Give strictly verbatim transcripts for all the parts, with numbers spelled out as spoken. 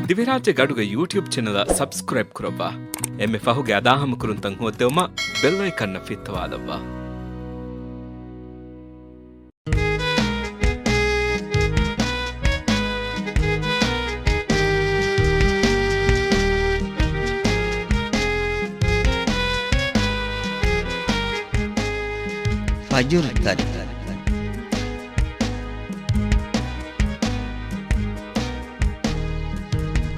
ދިވެހިރާއްޖޭގެ އަޑުގެ ޔޫޓިއުބް ޗެނަލަށް ސަބްސްކްރައިބް ކުރައްވާ. އެންމެ ފަހުގެ އަދާހަމަކުރުންތައް ހޯއްދެވުމަށް ބެލް އައިކަންއަށް ފިއްތަވާލައްވާ. ފަޖުރު ތަރި.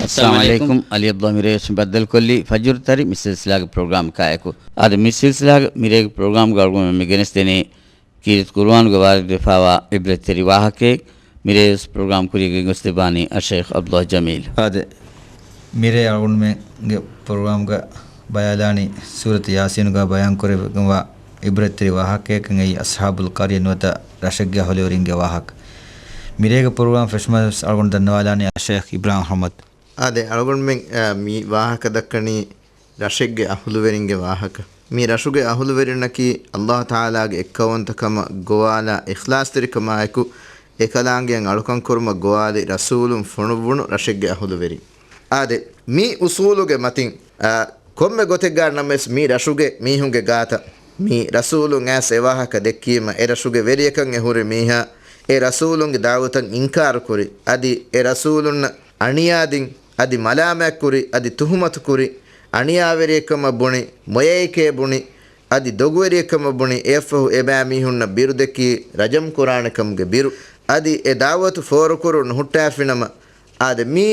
އައްސަލާމު އަލައިކުމް. އަލީ އަބްދުﷲ މިރޭވެސް ބައްދަލުކޮށްލީ ފަޖުރު ތަރި މި ސިލްސިލާގެ ޕްރޮގްރާމް ކާއެކު. އާދެ، މި ސިލްސިލާގެ މިރޭގެ ޕްރޮގްރާމްގަ އަޅުގަނޑު މި ގެނެސްދެނީ ކީރިތި ޤުރުއާނުގެ ވާރިދުވެފައިވާ ޢިބްރަތްތެރި ވާހަކައެއް. މިރޭވެސް ޕްރޮގްރާމް ކުރިޔަށް ގެންގޮސްދެއްވާނީ އައްޝައިޚް ޢަބްދުﷲ ޖަމީލް. އާދެ، މިރޭ އަޅުގަނޑުމެންގެ ޕްރޮގްރާމްގަ ބަޔާލާނީ ސޫރަތު ޔާސީނުގަ ބަޔާންކުރެވިގެންވާ ޢިބްރަތްތެރި ވާހަކައެއް، އެއީ އަޞްޙާބުލް ޤަރްޔަ ނުވަތަ ރަށެއްގެ އަހުލުވެރިންގެ ވާހަކަ. މިރޭގެ ޕްރޮގްރާމް ފެށުމަށް ވެސް އަޅުގަނޑު ދަންނަވާލާނީ އައްޝައިޚް އިބްރާހިމް އަޙްމަދު. އާދެ، އަޅުގަނޑުމެން، އާ، މި ވާހަކަ ދައްކަނީ ރަށެއްގެ އަހުލުވެރިންގެ ވާހަކަ. މި ރަށުގެ އަހުލުވެރިންނަކީ ﷲ ތަޢާލާގެ އެއްކައުވަންތަކަމަށް ގޮވާލާ އިޚްލާޞްތެރިކަމާއެކު، އެކަލާނގެއަށް އަޅުކަންކުރުމަށް ގޮވާލި ރަސޫލުން ފޮނުއްވުނު ރަށެއްގެ އަހުލުވެރިން. އާދެ، މި އުޞޫލުގެ މަތިން، އާ، ކޮންމެ ގޮތެއްގަ ނަމަވެސް މި ރަށުގެ މީހުންގެ ގާތަށް މި ރަސޫލުން އައިސް އެ ވާހަކަ ދެއްކީމަ، އެ ރަށުގެ ވެރިޔަކަށް އެ ހުރި މީހާ އެ ރަސޫލުންގެ ދަޢުވަތަށް އިންކާރުކުރި، އަދި އެ ރަސޫލުންނަށް އަނިޔާދިން، އަދި މަލާމާތްކުރި، އަދި ތުހުމަތުކުރި، އަނިޔާވެރިއެއްކަމަށް ބުނި، މޮޔައެކޭ ބުނި، އަދި ދޮގުވެރިއެއްކަމަށް ބުނި، އެއަށްފަހު އެބައިމީހުންނަށް ބިރުދެއްކީ ރަޖަމްކުރާނެކަމުގެ ބިރު. އަދި އެ ދަޢުވަތު ފޯރުކުރުން ނުހުއްޓާފިނަމަ، އާދެ، މީ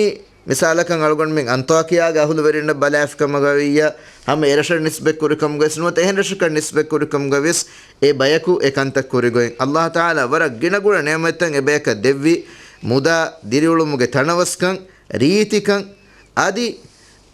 މިސާލަކަށް އަޅުގަނޑުމެން އަންޠާކިޔާގެ އަހުލުވެރިންނަށް ބަލާފިކަމަށް ގަވިއްޔާ، ހަމަ އެރަށަށް ނިސްބަތްކުރިކަމުގަވެސް ނުވަތަ އެހެން ރަށަކަށް ނިސްބަތްކުރިކަމުގަވެސް އެ ބަޔަކު އެ ކަންތައް ކުރިގޮތް. ﷲ ތަޢާލާ ވަރަށް ގިނަގުނަ ނިޢުމަތްތައް އެބަޔަކަށް ދެއްވި، މުދާ، ދިރިއުޅުމުގެ ތަނަވަސްކަން، ރީތިކަން، އަދި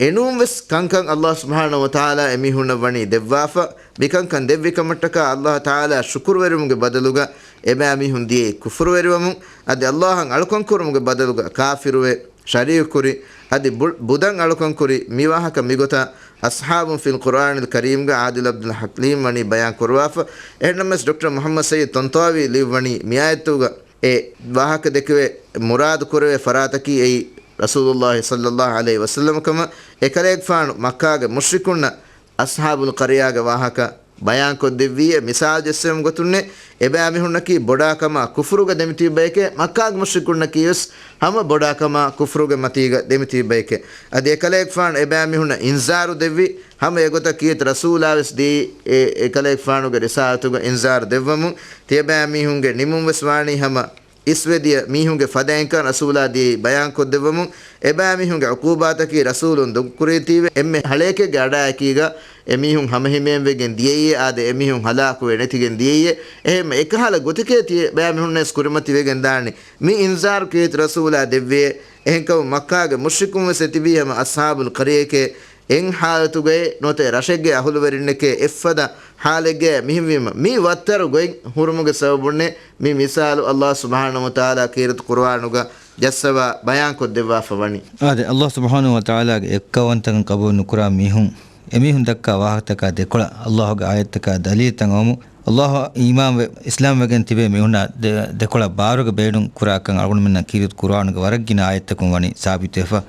އެނޫންވެސް ކަންކަން ﷲ ސުބްޙާނަހޫ ވަތަޢާލާ އެމީހުންނަށް ވަނީ ދެއްވާފަ. މިކަންކަން ދެއްވި ކަމަށްޓަކާ ﷲ ތަޢާލާ ޝުކުރުވެރިވުމުގެ ބަދަލުގަ އެބައިމީހުން ދިޔައީ ކުފުރުވެރިވަމުން، އަދި ﷲ އަށް އަޅުކަންކުރުމުގެ ބަދަލުގަ ކާފިރުވެ، ޝަރީކުކުރި، އަދި ބު-، ބުދަށް އަޅުކަންކުރި. މިވާހަކަ މިގޮތަށް އަޞްޙާބުން ފިލް ޤުރްއާނިލް ކަރީމްގަ ޢާދިލް ޢަބްދުލް ޙަލީމް ވަނީ ބަޔާން ކުރުވާފަ. އެހެންނަމަވެސް ޑޮކްޓަރ މުޙައްމަދު ސައީދު ޠަންޠާވީ ލިޔުއްވަނީ މިއާޔަތުގަ އެ ވާހަކަ ދެކެވޭ މުރާދު ކުރެވޭ ފަރާތަކީ އެއީ ރަސޫލުﷲ ޞައްލަﷲ ޢަލައިހި ވަސައްލަމަ ކަމަށް. އެކަލޭގެފާނު މައްކާގެ މުޝްރިކުންނަށް އަޞްޙާބުލް ޤަރްޔާގެ ވާހަކަ ބަޔާންކޮށްދެއްވީއޭ، މިސާލު ޖެއްސެވުމުގެ ގޮތުންނޭ، އެބައިމީހުންނަކީ ބޮޑާކަމާ ކުފުރުގަ ދެމިތިބި ބަޔެކޭ، މައްކާގެ މުޝްރިކުންނަކީވެސް ހަމަ ބޮޑާކަމާ ކުފުރުގެ މަތީގަ ދެމިތިބި ބަޔެކޭ. އަދި އެކަލޭގެފާނު އެބައިމީހުންނަށް އިންޒާރު ދެއްވި، ހަމަ އެގޮތަށް ކީރިތި ރަސޫލާވެސް ދިޔައީ އެ، އެކަލޭގެފާނުގެ ރިސާލަތުގަ އިންޒާރު ދެއްވަމުން. ތިޔަބައިމީހުންގެ ނިމުންވެސް ވާނީ ހަމަ އިސްވެދިޔަ މީހުންގެ ފަދައިންކަން ރަސޫލާ ދިޔައީ ބަޔާންކޮށްދެއްވަމުން، އެބައިމީހުންގެ ޢުޤޫބާތަކީ ރަސޫލުން ދޮގުކުރީތީވެ އެންމެ ހަޅޭކެއްގެ އަޑާއެކީގަ އެމީހުން ހަމަހިމޭންވެގެން ދިޔައީއޭ، އާދެ، އެމީހުން ހަލާކުވެ ނެތިގެން ދިޔައީއޭ. އެހެންމަ އެކަހަލަ ގޮތެކޭ ތިޔަބައިމީހުންނަށް ވެސް ކުރިމަތިވެގެން ދާނީ. މި އިންޒާރު ކީރިތި ރަސޫލާ ދެއްވިއޭ. އެހެންކަމުން މައްކާގެ މުޝްރިކުން ވެސް އެތިބީ ހަމަ އަޞްޙާބުލް ޤަރްޔައެކޭ، އެއް ޙާލަތުގައޭ ނުވަތަ ރަށެއްގެ އަހުލުވެރިންނެކޭ އެއްފަދަ ޙާލެއްގައޭ މިހެންވީމަ، މި ވައްތަރު ގޮތް ހުރުމުގެ ސަބަބުންނޭ މި މިސާލު ﷲ ސުބްޙާނަހޫ ވަތަޢާލާ ކީރިތި ޤުރުއާނުގަ ޖައްސަވާ ބަޔާންކޮށްދެއްވާފަ ވަނީ. އާދެ، ﷲ ސުބްޙާނަހޫ ވަތަޢާލާގެ އެއްކައުވަންތަކަން ޤަބޫލު ނުކުރާ މީހުން، އެމީހުން ދައްކާ ވާހަކަތަކާ ދެކޮޅަށް ﷲގެ އާޔަތްތަކާ ދަލީލްތައް އައުމުން، ﷲ އަށް އީމާންވެ، އިސްލާމްވެގެން ތިބޭ މީހުންނާ ދެ-، ދެކޮޅަށް ބާރުގެ ބޭނުން ކުރާކަން އަޅުގަނޑުމެންނަށް ކީރިތި ޤުރުއާނުގެ ވަރަށް ގިނަ އާޔަތްތަކުން ވަނީ ސާބިތުވެފަ.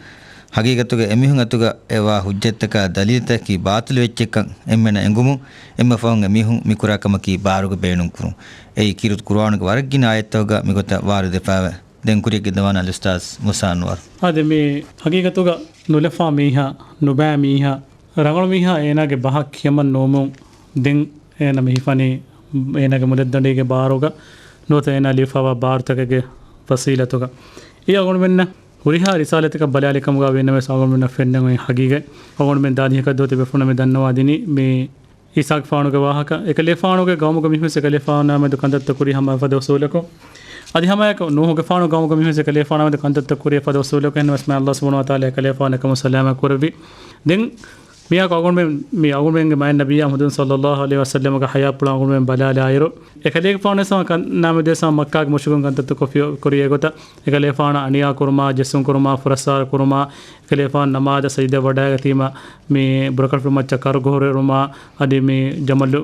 ހަގީގަތުގަ އެމީހުން އަތުގަ އެވާ ޙުއްޖަތްތަކާ ދަލީލްތަކަކީ ބާޠިލު އެއްޗެއްކަން އެންމެނަށް އެނގުމުން، އެންމެ ފަހުން އެމީހުން މި ކުރާ ކަމަކީ ބާރުގެ ބޭނުން ކުރުން. އެއީ ކީރިތި ޤުރުއާނުގެ ވަރަށް ގިނަ އާޔަތްތަކުގަ މިގޮތަށް ވާރިދުވެފައިވޭ. ދެން ކުރިއަށް ގެންދަވާނަން އަލްއުސްތާޛް މޫސާ އަންވަރު. އާދެ، މި ހަގީގަތުގަ ނުލަފާ މީހާ، ނުބައި މީހާ، ރަނގަޅު މީހާ އޭނާގެ ބަހަށް ކިޔަމަން ނުވުމުން ދެން އޭނަ މި ހިފަނީ އޭނާގެ މުލައްދަނޑީގެ ބާރުގަ ނުވަތަ އޭނާ ލިޔެފައިވާ ބާރުތަކެއްގެ ފަސީލަތުގަ. އެ އަޅުގަނޑުމެންނަށް ހުރިހާ ރިސާލަތަކަށް ބަލާލި ކަމުގަ ވީނަމަވެސް އަޅުގަނޑުމެންނަށް ފެންނަން އޮތް ހަގީގަތް. އަޅުގަނޑުމެން ދާދިހަކަށް ދޯ ތިބޭފުޅުންނަށް މި ދަންނަވާ ދިނީ މި އީސާގެފާނުގެ ވާހަކަ. އެކަލޭފާނުގެ ގައުމުގެ މީހުންވެސް އެކަލޭފާނާ މެދު ކަންތައްތައް ކުރީ ހަމަ އެފަދަ އުސޫލަކުން. އަދި ހަމައެކަނި ނޫހުގެފާނު ގައުމުގެ މީހުންވެސް އެކަލޭފާނާ މެދު ކަންތައްތައް ކުރީ އެފަދަ އުސޫލަކުން. އެހެންނަމަވެސް މާތް ﷲ ސުބްޙާނަހޫ ވަތަޢާލާ އެކަލޭފާނު އެކަމުން ސަލާމަތް ކުރެއްވި. ދެން މިއާއެކު އަޅުގަނޑުމެން، މި އަޅުގަނޑުމެންގެ މާތް ނަބިއްޔާ މުޙައްމަދު ޞައްލައްލާހު ޢަލައިހި ވަސައްލަމަގެ ޙަޔާތްޕުޅު އަޅުގަނޑުމެން ބަލާލާއިރު، އެކަލޭގެފާނު ވެސް ނާމެ ދޭސާ މައްކާގެ މުޝްރިކުން ކަންތައްތައް ކޮށްފި ކުރި އެގޮތަށް، އެކަލޭގެފާނަށް އަނިޔާ ކުރުމާ، ޖެއްސުން ކުރުމާ، ފުރައްސާރަ ކުރުމާ، އެކަލޭގެފާނު ނަމާދަށް ސަޖިދަ ވަޑައިގަތީމަ، މި ބުރަކަށް ފުރި މައްޗަށް ކަރު ގޮހޮރު އެޅުމާ، އަދި މި ޖަމަލު،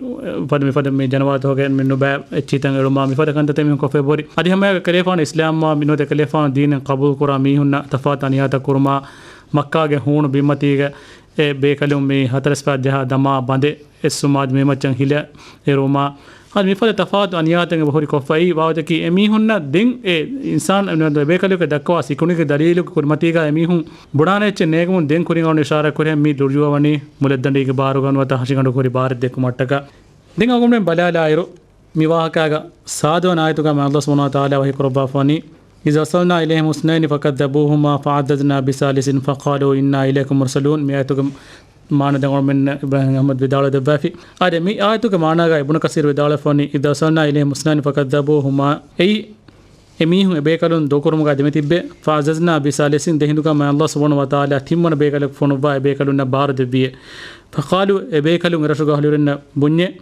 ފަދަ މިފަދަ މި ޖަނަވާރުތަކުގެ މި ނުބައި އެއްޗިތައް އެޅުމާ، މިފަދަ ކަންތައްތައް މީހުން ކޮށްފައި ބޯރި. އަދި ހަމައެއާއެކު އެކަލޭގެފާނު އިސްލާމްވާ މި ނުވަތަ އެކަލޭގެފާނު ދީނެއް ޤަބޫލު ކުރާ މީހުންނަށް ތަފާތު އަނިޔާތައް ކުރުމާ، މައްކާގެ ހޫނު ބިންމަތީގަ އެ ބޭކަލުން މި ހަތަރެސް ފަސް ޖަހާ ދަމާ ބަނދެއް އެއްސުމާ މި މައްޗަށް ހިލަ އެރުވުމާ، އަދި މިފަދަ ތަފާތު އަނިޔާތައް އެބަ ހުރި ކޮށްފައި ވާގޮތަކީ އެމީހުންނަށް ދެން އެ އިންސާން ބޭކަލުންގެ ދައްކަވާ ސިކުނޑިގެ ދަލީލުގެ ކުރިމަތީގަ އެމީހުން ބުނާނެ އެއްޗެއް ނޭނގުމުން ދެން ކުރިން އަޅުގަނޑު އިޝާރާތް ކުރިހެން މި ދުރުޖޫވަނީ މުލައްދަނޑީގެ ބާރުގަ ނުވަތަ ހަށިގަނޑު ހުރި ބާރެއް ދެއްކުމަށްޓަކާ. ދެން އަޅުގަނޑުމެން ބަލާލާއިރު، މި ވާހަކާގަ ސާދަވަނަ އާޔަތުގަ މާތް ﷲ ސުބްޙާނަހޫ ވަތަޢާލާ ވަޙީ ކުރައްވާފަވަނީ، إذ أرسلنا إليهم اثنين فكذبوهما فعززنا بثالث فقالوا إنا إليكم مرسلون. މި އާޔަތުގެ މާނަ ދެން އަޅުމެންނަށް އިބްރާހީމް އަޙްމަދު ވިދާޅުވެ ދެއްވާފި. އާދެ، މި އާޔަތުގެ މާނާގަ އިބްނު ކަސީރު ވިދާޅުވެފަވަނީ، إذ أرسلنا إليهم اثنين فكذبوهما، އެއީ އެމީހުން އެބޭކަލުން ދޮގުކުރުމުގަ ދެމިތިއްބެ، فعززنا بثالث، ދެހިނދުގަ މާތް ﷲ ސުބްޙާނަހޫ ވަތަޢާލާ ތިންވަނަ ބޭކަލަކު ފޮނުއްވާ އެބޭކަލުންނަށް ބާރު ދެއްވިއެވެ. فقالوا، އެބޭކަލުން އެރަށުގަ އަހުލުވެރިންނަށް ބުންޏެވެ.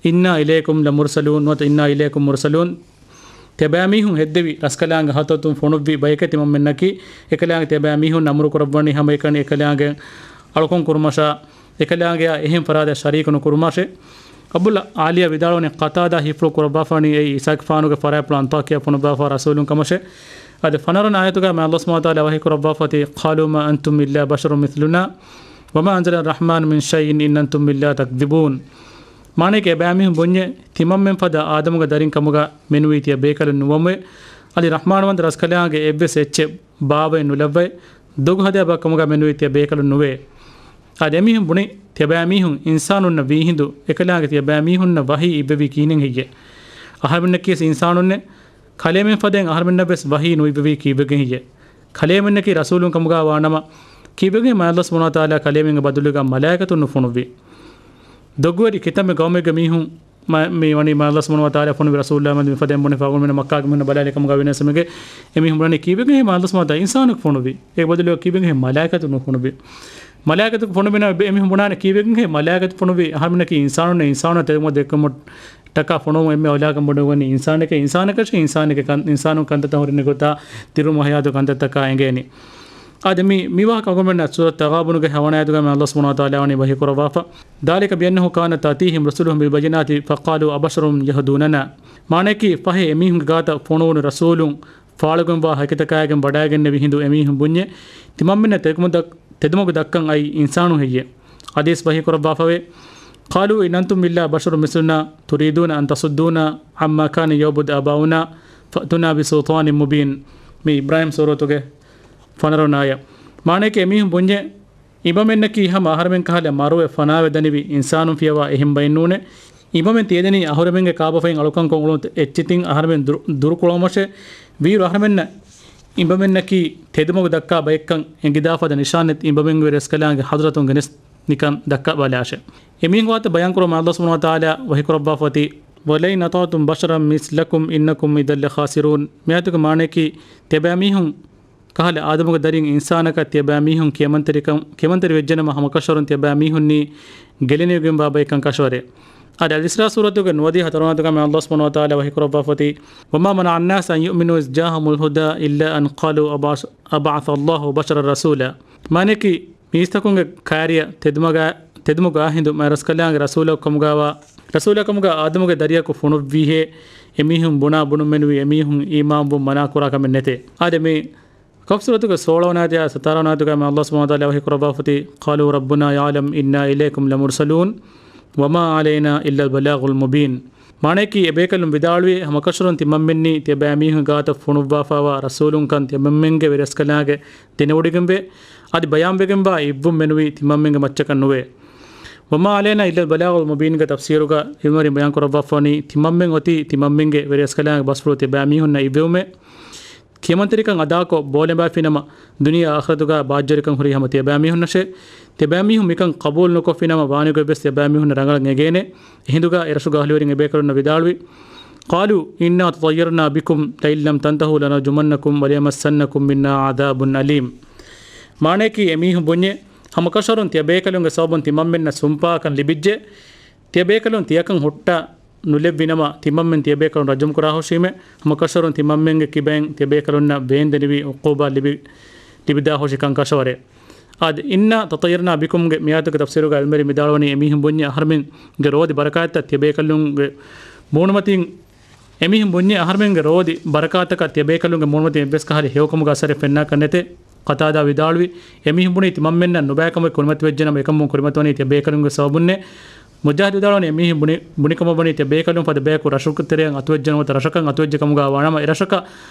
إنا إليكم لمرسلون، ނުވަތަ إنا إليكم مرسلون. ތިޔަބައިމީހުން ހެއްދެވި ރަސްކަލާނގެ ހަޟްރަތުން ފޮނުއްވި ބަޔެކޭ ތިމަންމެންނަކީ، އެކަލާނގެ ތިޔަބައިމީހުން އަމުރު ކުރައްވަނީ ހަމައެކަނި އެކަލާނގެ އަޅުކަން ކުރުމަށާ، އެކަލާނގެއާ އެހެން ފަރާތެއް ޝަރީކު ނުކުރުމަށެވެ. އަބުލް އާލިޔާ ވިދާޅުވަނީ ޤަތާދާ ހިފުރު ކުރައްވާފަވަނީ އެއީ އީސާގެފާނުގެ ފަރާތްޕުޅު އަންޠާކިޔާ ފޮނުއްވާފަ ރަސޫލުން ކަމަށެވެ. އަދި ފަނަރަން އާޔަތުގަ މާތް ﷲ ސުބްޙާނަހޫ ވަތަޢާލާ ވަޙީ ކުރައްވާފަ އޮތީ، قالوا ما أنتم إلا بشر مثلنا وما أنزل الرحمن من شيء إن أنتم إلا تكذبون. މާނައަކީ އެބައިމީހުން ބުންޏެވެ. ތިމަންމެން ފަދަ އާދަމުގެ ދަރިން ކަމުގަ މެނުވީ ތިޔަ ބޭކަލުން ނުވަމެވެ. އަދި ރަޙްމާންވަންތަ ރަސްކަލާނގެ އެއްވެސް އެއްޗެއް ބާވައެއް ނުލައްވައެވެ. ދޮގު ހަދާ ބައެއް ކަމުގަ މެނުވީ ތިޔަ ބޭކަލުން ނުވެވެ. އަދި އެމީހުން ބުނި، ތިޔަބައިމީހުން އިންސާނުންނަށް ވީހިނދު އެކަލާނގެ ތިޔަބައިމީހުންނަށް ވަޙީ އިއްވެވީ ކިހިނެއް ހެއްޔެވެ؟ އަހަރެމެންނަކީ ވެސް އިންސާނުންނެވެ. ކަލޭމެން ފަދައިން އަހަރެމެންނަށް ވެސް ވަޙީ ނުއިއްވެވީ ކީއްވެގެން ހެއްޔެވެ؟ ކަލޭމެންނަކީ ރަސޫލުން ކަމުގަ ވާނަމަ، ކީއްވެގެން މާތް ﷲ ސުބްޙާނަހޫ ވަތަޢާލާ ކަލޭމެންގެ ބަދަލުގަ މަލާއިކަތުން ނުފޮނުއްވީ؟ ދޮގުވެރި ކިތަންމެ ގައުމެއްގެ މީހުން މަ-، މި ވަނީ މާތް ﷲ ސުބްޙާނަހޫ ވަތަޢާލާ ފޮނުއްވި ރަސޫލު މަދު މިފަދައިން ބުނި ފަގުން މިނަ މައްކާގެ މީހުން ބަލާލި ކަމުގަ ވިނަސްމެގެ އެމީހުން ބުނަނީ ކީއްވެގެން މާތް ﷲ ސުބްޙާނަހޫ ވަތަޢާލާ އިންސާނަކު ފޮނުއްވީ؟ އޭގެ ބަދަލުގަ ކީއްވެގެން މަލާއިކަތުން ނުފޮނުއްވީ؟ މަލާއިކަތަކު ފޮނުއްވިނަ އެމީހުން ބުނާނެ ކީއްވެގެން މަލާއިކަތު ފޮނުއްވީ؟ އަހަރެމެންނަކީ އިންސާނުންނެވެ. އިންސާނުންނަށް ތެދުމަގު ދެއްކުމަށްޓަކާ ފޮނުވުން އެންމެ އައުލާކަން ބުނެވެނީ އިންސާނެކޭ. އިންސާނަކަށެވެ. އިންސާނެކޭ ކަން-، އިންސާނުން ކަންތައްތައް ހުރި ނިކުތާ ދިރުމަ ހަޔާތު ކަންތައްތަކާ އެނގޭނީ. އާދެ، މި، މި ވާހަކަ އަޅުގަނޑުމެންނަށް ސޫރަތު ތަޣާބުނުގެ ހަވަނަ އާޔަތުގަ މާތް ﷲ ސުބްޙާނަހޫ ވަތަޢާލާ ވަނީ ވަޙީ ކުރައްވާފަ. ذلك بأنه كانت تأتيهم رسلهم بالبينات فقالوا أبشر يهدوننا. މާނައަކީ، ފަހެ އެމީހުންގެ ގާތަށް ފޮނުވުނު ރަސޫލުން ފާޅުގެންވާ ހަޤީޤަތް ކައިގެން ވަޑައިގެންނެވި ހިނދު އެމީހުން ބުންޏެވެ. ތިމަންމެންނަށް ތެދުމަގު ދައް-، ތެދުމަގު ދައްކަން އައީ އިންސާނުން ހެއްޔެވެ؟ އަދިވެސް ވަޙީ ކުރައްވާފަވޭ. قالوا إن أنتم إلا بشر مثلنا تريدون أن تصدونا عما كان يعبد آباؤنا فأتونا بسلطان مبين. މި އިބްރާހީމް ސޫރަތުގެ ފަނަރަ ނަޔަ. މާނައަކީ އެމީހުން ބުންޏެވެ. އިބަމެންނަކީ ހަމަ އަހަރެމެން ކަހަލަ މަރުވެ ފަނާވެ ދަނިވި އިންސާނުން ފިޔަވާ އެހެން ބައެއް ނޫނޭ. އިބަމެން ތިޔަދެނީ އަހުރެމެންގެ ކާބަފައިން އަޅުކަންކޮށް އުޅުނު އެއްޗިތިން އަހަރެމެން ދުރު-، ދުރުކުޅައުމަށޭ. ވީއިރު އަހަރެމެންނަށް އިބަމެންނަކީ ތެދުމަގު ދައްކާ ބައެއްކަން އެނގިދާ ފަދަ ނިޝާނެއް އިބަމެންގެ ވެރިރަސްކަލާނގެ ޙަޟްރަތުން ގެނެސް ނިކަން ދައްކަބަލާށޭ. އެމީހުން ވާތަ ބަޔާންކުރުމަށް ﷲ ސުބްޙާނަހޫ ވަތަޢާލާ ވަޙީ ކުރައްވާފަ އޮތީ، ولئن أطعتم بشرا مثلكم إنكم إذا لخاسرون. މިއާޔަތުގެ މާނައަކީ، ތިޔަބައިމީހުން ކަހަލަ އާދަމުގެ ދަރިން އިންސާނަކަށް ތިޔަބައިމީހުން ކިޔަމަންތެރިކަން، ކިޔަމަންތެރި ވެއްޖެނަމަ ހަމަކަށަވަރުން ތިޔަބައިމީހުންނީ ގެއްލިގެންވާ ބައެއްކަން ކަށަވަރޭ. އަދި އަލް އިސްރާ ސޫރަތުގެ ނުވަދިހަ ހަތަރުވަނަ އާޔަތުގަ މާތް ﷲ ސުބްޙާނަހޫ ވަތަޢާލާ ވަޙީ ކުރައްވާފަ އޮތީ، وما منع الناس أن يؤمنوا إذ جاءهم الهدى إلا أن قالوا أبعث، أبعث الله بشرا رسولا. މާނައަކީ، މީސްތަކުންގެ ކައިރިއަށް ތެދުމަގާ-، ތެދުމަގު އާ ހިނދު މާތް ރަސްކަލާނގެ ރަސޫލަކު ކަމުގާވާ، ރަސޫލާ ކަމުގާ އާދަމުގެ ދަރިޔަކު ފޮނުއްވީހޭ އެމީހުން ބުނާ ބުނުމެނުވީ އެމީހުން އީމާންވުން މަނާ ކުރާ ކަމެއް ނެތޭ. އާދެ، މި ކަހްފް ސޫރަތުގެ ސޯޅަވަނަ އާޔަތާ ސަތާރަ ވަނަ އާޔަތުގަ މާތް ﷲ ސުބްޙާނަހޫ ވަތަޢާލާ ވަޙީ ކުރައްވާފަ އޮތީ، قالوا ربنا يعلم إنا إليكم لمرسلون وما علينا إلا البلاغ المبين. މާނައަކީ، އެބޭކަލުން ވިދާޅުވި، ހަމަކަށަވަރުން ތިމަންމެންނީ ތިޔަބައިމީހުންގެ ގާތަށް ފޮނުއްވާފައިވާ ރަސޫލުންކަން ތިމަންމެންގެ ވެރިރަސްކަލާނގެ ދެނެވޮޑިގެންވޭ. އަދި ބަޔާންވެގެންވާ އިއްވުން މެނުވީ ތިމަންމެންގެ މައްޗަކަށް ނުވޭ. وما علينا إلا البلاغ المبين ގެ ތަފްސީރުގަ ޢިލްމުވެރިން ބަޔާން ކުރައްވާފަ ވަނީ، ތިމަންމެން އޮތީ ތިމަންމެންގެ ވެރިރަސްކަލާނގެ ބަސްފުޅު ތިޔަބައިމީހުންނަށް އިއްވެވުމޭ. ކިޔަމަންތެރިކަން އަދާކޮށް ބޯލަނބާފިނަމަ، ދުނިޔެ އާޚިރަތުގަ ބާއްޖަވެރިކަން ހުރީ ހަމަ ތިޔަބައިމީހުންނަށޭ. ތިޔަބައިމީހުން މިކަން ޤަބޫލު ނުކޮށްފިނަމަ، ވާނެގޮތްވެސް ތިޔަބައިމީހުންނަށް ރަނގަޅަށް އެނގޭނެ. އެހިނދުގަ އެރަށުގެ އަހުލުވެރިން އެބޭކަލުންނަށް ވިދާޅުވި، قالوا إنا تطيرنا بكم لئن لم تنتهوا لنرجمنكم وليمسنكم منا عذاب أليم. މާނައަކީ، އެމީހުން ބުންޏެވެ. ހަމަކަށަވަރުން ތިޔަބޭކަލުންގެ ސަބަބުން ތިމަންމެންނަށް ސުންޕާކަން ލިބިއްޖެ. ތިޔަބޭކަލުން ތިޔަކަން ހުއްޓާ ނުލެއްވިނަމަ، ތިމަންމެން ތިޔަބޭކަލުން ރައްޖުމުކުރާހުށީމެ. ހަމަކަށަވަރުން ތިމަންމެންގެ ކިބައިން ތިޔަބޭކަލުންނަށް ވޭންދެނިވި އުޤޫބާ ލިބި، ލިބިދާހުށި ކަންކަށަވަރޭ. އާދެ، إنا تطيرنا بكم ގެ މިއާޔަތުގެ ތަފްސީރުގަ ޢިލްމުވެރިން ވިދާޅުވަނީ އެމީހުން ބުންޏެއް އަހަރުމެންގެ ރޯދި ބަރަކާތްތައް ތިޔަބޭކަލުންގެ މޫނުމަތިން އެމީހުން ބުންޏެއް އަހަރުމެންގެ ރޯދި ބަރަކާތަކަށް ތިޔަބޭކަލުންގެ މޫނުމަތިން އެއްވެސް ކަހަލަ ހެޔޮކަމުގެ އަސަރެއް ފެންނާކަށް ނެތޭ. ޤަތާދާ ވިދާޅުވި، އެމީހުން ބުނީ ތިމަންމެންނަށް ނުބައިކަމެއް ކުރިމަތިވެއްޖެނަމަ، އެކަމުން ކުރިމަތިވަނީ ތިޔަބޭކަލުންގެ ސަބަބުންނޭ. މުޖާހިދު ވިދާޅުވަނީ، އެމީހުން ބުނި، ބުނިކަމަށް ވަނީ ތިޔަބޭކަލުން ފަދަ ބަޔަކު ރަށުގެ ތެރެއަށް އަތުވެއްޖެނަމަ، ރަށަކަށް އަތުވެއްޖެ ކަމުގަ ވާނަމަ، އެރަށަކަށް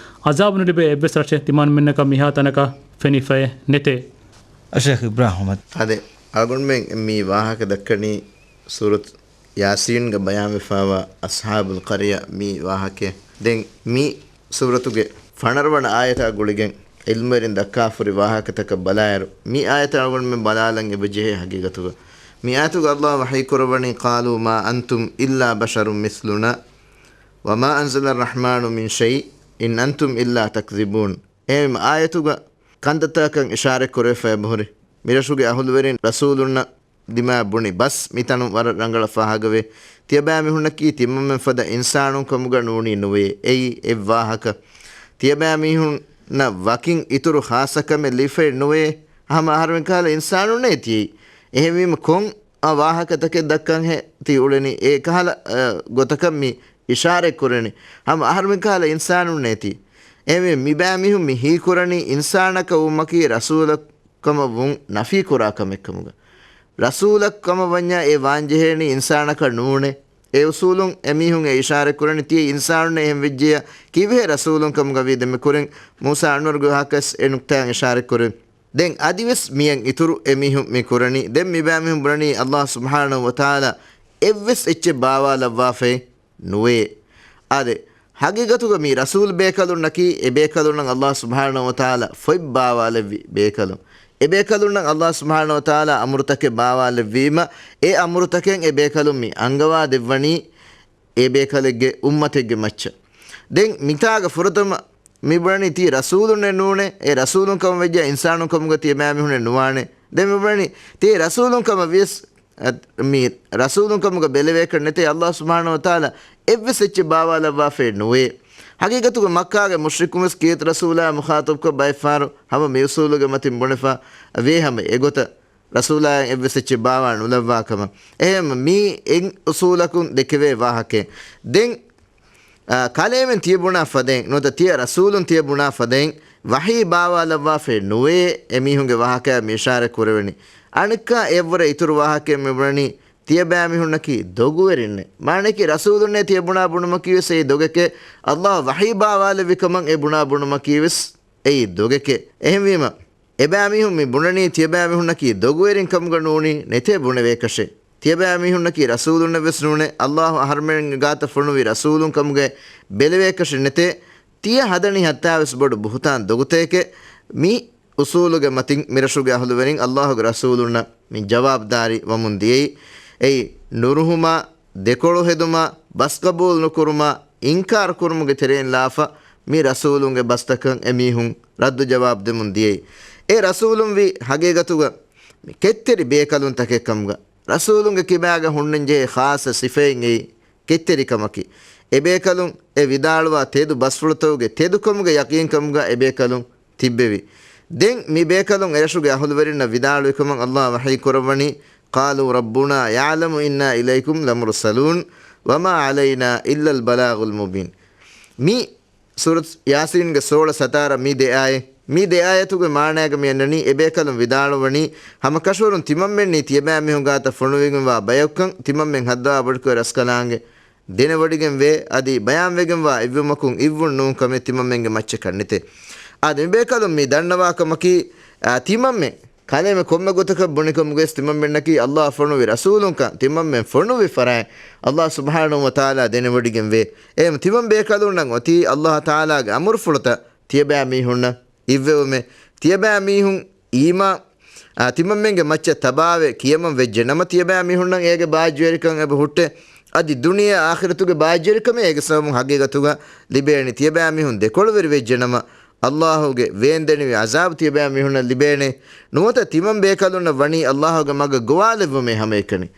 އަޒާބު ނުލިބޭ އެއްވެސް ރަށެއް ތިމަންމެންނަކަށް މިހާތަނަކަށް ފެނިފައެއް ނެތޭ. އަށޭޚް އިބްރާހިމް އަޙްމަދު. އާދެ، އަޅުގަނޑުމެން މި ވާހަކަ ދައްކަނީ ސޫރަތު ޔާސީންގަ ބަޔާންވެފާވާ އަޞްޙާބުލް ޤަރްޔާ މި ވާހަކައެއް. ދެން މި ސޫރަތުގެ ފަނަރަވަނަ އާޔަތާ ގުޅިގެން ޢިލްމުވެރިން ދައްކާފުރި ވާހަކަތަކަށް ބަލާއިރު، މި އާޔަތަށް އަޅުގަނޑުމެން ބަލާލަން އެބަޖެހޭ ޙަޤީޤަތުގަ. މި އާޔަތުގަ ﷲ ވަޙީ ކުރައްވަނީ، قالوا ما أنتم إلا بشر مثلنا وما أنزل الرحمن من شيء إن أنتم إلا تكذبون. އެހެން އާޔަތުގަ ކަންތައްތަކަށް އިޝާރަތް ކުރެވިފަ އެބަހުރި. މިރަށުގެ އަހުލުވެރިން ރަސޫލުންނަށް ދިމާ ބުނި ބަސް މިތަނުން ވަރަށް ރަނގަޅަށް ފާހަގަވޭ. ތިޔަބައިމީހުންނަކީ ތިމަންމެން ފަދަ އިންސާނުން ކަމުގަ ނޫނީ ނުވޭ. އެއީ އެއް ވާހަކަ. ތިޔަބައިމީހުންނަށް ވަކިން އިތުރު ޚާއްޞަ ކަމެއް ލިބިފައެއް ނުވޭ. ހަމަ އަހަރުމެން ކަހަލަ އިންސާނުންނޭ ތިޔައީ. އެހެންވީމަ ކޮން އަ، ވާހަކަތަކެއް ދައްކަންހޭ ތި އުޅެނީ؟ އެ ކަހަލަ، އަ، ގޮތަކަށް މި އިޝާރަތް ކުރެނީ. ހަމަ އަހަރުމެން ކަހަލަ އިންސާނުންނޭ ތި. އެހެންވީމަ މިބައިމީހުން މި ހީކުރަނީ އިންސާނަކަށް ވުމަކީ ރަސޫލަށް ކަމަށް ވުން ނަފީ ކުރާ ކަމެއް ކަމުގަ. ރަސޫލަށް ކަމަށް ވަންޏާ އެ ވާންޖެހޭނީ އިންސާނަކަށް ނޫނޭ. އެ އުސޫލުން އެމީހުން އެ އިޝާރަތް ކުރަނީ ތިޔަ އިންސާނުންނޭ އެހެން ވެއްޖެޔާ ކީއްވެހޭ ރަސޫލުން ކަމުގަ ވީ؟ ދެން މި ކުރިން މޫސާ އަންވަރުގެ ވާހަކަސް އެ ނުކްތާއަށް އިޝާރަތް ކުރިން. ދެން އަދިވެސް މިއަށް އިތުރު އެމީހުން މި ކުރަނީ. ދެން މިބައިމީހުން ބުނަނީ ﷲ ސުބްޙާނަހޫ ވަތަޢާލާ އެއްވެސް އެއްޗެއް ބާވާލައްވާފައެއް ނުވޭ. އާދެ، ހަގީގަތުގަ މި ރަސޫލް ބޭކަލުންނަކީ އެ ބޭކަލުންނަށް ﷲ ސުބްޙާނަހޫ ވަތަޢާލާ ފޮތް ބާވާލެއްވި ބޭކަލުން. އެ ބޭކަލުންނަށް ﷲ ސުބްޙާނަހޫ ވަތަޢާލާ އަމުރުތަކެއް ބާވާލެއްވީމަ، އެ އަމުރުތަކެއް އެ ބޭކަލުން މި އަންގަވާ ދެއްވަނީ އެ ބޭކަލެއްގެ އުއްމަތެއްގެ މައްޗަށް. ދެން މިތާގަ ފުރަތަމަ މި ބުނަނީ ތީ ރަސޫލުންނެއް ނޫނޭ، އެ ރަސޫލުން ކަމަށް ވެއްޖެ އިންސާނުން ކަމުގަ ތިޔަބައިމީހުންނެއް ނުވާނެ. ދެން މި ބުނަނީ ތީ ރަސޫލުން ކަމަށް ވިޔަސް އަ، މި ރަސޫލުން ކަމުގަ ބެލެވޭކަށް ނެތޭ. ﷲ ސުބްޙާނަހޫ ވަތަޢާލާ އެއްވެސް އެއްޗެއް ބާވާލައްވާފައެއް ނުވޭ. ހަގީގަތުގަ މައްކާގެ މުޝްރިކުން ވެސް ކީރިތި ރަސޫލާއާ މުޚާޠަބްކޮށް ބައެއްފަހަރު ހަމަ މި އުސޫލުގެ މަތިން ބުނެފަ ވޭ ހަމަ އެގޮތަށް ރަސޫލާއަށް އެއްވެސް އެއްޗެއް ބާވާ ނުލައްވާ ކަމަށް. އެހެން މީ އެއް އުސޫލަކުން ދެކެވޭ ވާހަކައެއް. ދެން އާ، ކަލޭމެން ތިޔަ ބުނާ ފަދައިން، ނުވަތަ ތިޔަ ރަސޫލުން ތިޔަ ބުނާ ފަދައިން ވަޙީ ބާވާލައްވާފައެއް ނުވޭ. އެމީހުންގެ ވާހަކައަށް މި އިޝާރަތް ކުރެވެނީ. އަނެއްކާ އެއަށްވުރެ އިތުރު ވާހަކައެއް މި ބުނަނީ، ތިޔަބައިމީހުންނަކީ ދޮގުވެރިންނޭ. މާނައަކީ ރަސޫލުންނޭ ތިޔަ ބުނާ ބުނުމަކީވެސް އެއީ ދޮގެކޭ. ﷲ ވަޙީ ބާވާލެއްވި ކަމަށް އެ ބުނާ ބުނުމަކީވެސް އެއީ ދޮގެކޭ. އެހެންވީމަ، އެބައިމީހުން މި ބުނަނީ ތިޔަބައިމީހުންނަކީ ދޮގުވެރިން ކަމުގަ ނޫނީ ނެތޭ ބުނެވޭކަށެއް. ތިޔަބައިމީހުންނަކީ ރަސޫލުންނެއްވެސް ނޫނޭ، ﷲ އަހަރުމެންގެ ގާތަށް ފޮނުވި ރަސޫލުން ކަމުގައި ބެލެވޭކަށެއް ނެތޭ. ތިޔަ ހަދަނީ ހައްތާވެސް ބޮޑު ބުހުތާން ދޮގުތަކެކޭ. މި އުސޫލުގެ މަތިން މިރަށުގެ އަހުލުވެރިން ﷲގެ ރަސޫލުންނަށް މި ޖަވާބުދާރީ ވަމުން ދިޔައީ. އެއީ ނުރުހުމާ، ދެކޮޅު ހެދުމާ، ބަސް ގަބޫލު ނުކުރުމާ، އިންކާރު ކުރުމުގެ ތެރެއިން ލާފަ މި ރަސޫލުންގެ ބަސްތަކަށް އެމީހުން ރައްދު ޖަވާބު ދެމުން ދިޔައީ. އެ ރަސޫލުން ވީ ހަގީގަތުގަ މި ކެތްތެރި ބޭކަލުންތަކެއް ކަމުގަ. ރަސޫލުންގެ ކިބާގަ ހުންނަންޖެހޭ ޚާއްޞަ ސިފައިން އެއީ ކެތްތެރިކަމަކީ. އެބޭކަލުން އެ ވިދާޅުވާ ތެދު ބަސްފުޅުތަކުގެ ތެދުކަމުގެ ޔަޤީންކަމުގަ އެބޭކަލުން ތިއްބެވި. ދެން މި ބޭކަލުން އެރަށުގެ އަހުލުވެރިންނަށް ވިދާޅުވިކަމަށް ﷲ ވަޙީ ކުރައްވަނީ، قالوا ربنا يعلم إنا إليكم لمرسلون وما علينا إلا البلاغ المبين. މި ސޫރަތު ޔާސީންގެ ސޯޅަ ސަތާރަ މި ދެ އާޔަތް، މި ދެ އާޔަތުގެ މާނައިގަ މި އަންނަނީ، އެބޭކަލުން ވިދާޅުވަނީ، ހަމަކަށަވަރުން ތިމަންމެންނީ ތިޔަބައިމީހުން ގާތަށް ފޮނުވިގެންވާ ބަޔަކުކަން، ތިމަންމެން ހައްދަވާ ބޮޑުކުރެ ރަސްކަލާނގެ ދެނެވޮޑިގެން ވޭ، އަދި ބަޔާންވެގެންވާ އެއްވުމަކުން އިއްވުން ނޫން ކަމެއް ތިމަންމެންގެ މައްޗަށް ކަންނެތޭ. އާދެ، މިބޭކަލުން މި ދަންނަވާ ކަމަކީ، އާ، ތިމަންމެން ކަލޭމެ ކޮންމެ ގޮތަކަށް ބުނިކަމުގައިސް ތިމަންމެންނަކީ ﷲ ފޮނުވި ރަސޫލުންކަން، ތިމަންމެން ފޮނުވި ފަރާތް ﷲ ސުބްޙާނަހޫ ވަތަޢާލާ ދެނެވޮޑިގެން ވޭ. އެހެން ތިމަން ބޭކަލުންނަށް އޮތީ ﷲ ތަޢާލާގެ އަމުރުފުޅުތައް ތިޔަބައިމީހުންނަށް އިއްވެވުމެއް. ތިޔަބައިމީހުން އީމާ، އާ، ތިމަންމެންގެ މައްޗަށް ތަބާވެ ކިޔަމަން ވެއްޖެ ނަމަ، ތިޔަބައިމީހުންނަށް އޭގެ ބާއްޖަވެރިކަން އެބަ ހުއްޓޭ. އަދި ދުނިޔެ އާޚިރަތުގެ ބާއްޖަވެރިކަމެއް އޭގެ ސަބަބުން ހަގީގަތުގަ ލިބޭނެ. ތިޔަބައިމީހުން ދެކޮޅުވެރި ވެއްޖެ ނަމަ، ﷲ ގެ ވޭންދެނިވި ޢަޒާބު ތިޔަބައިމީހުންނަށް ލިބޭނެ. ނުވަތަ ތިމަން ބޭކަލުންނަށް ވަނީ ﷲ ގެ މަގަށް ގޮވާލެއްވުމޭ ހަމައެކަނި.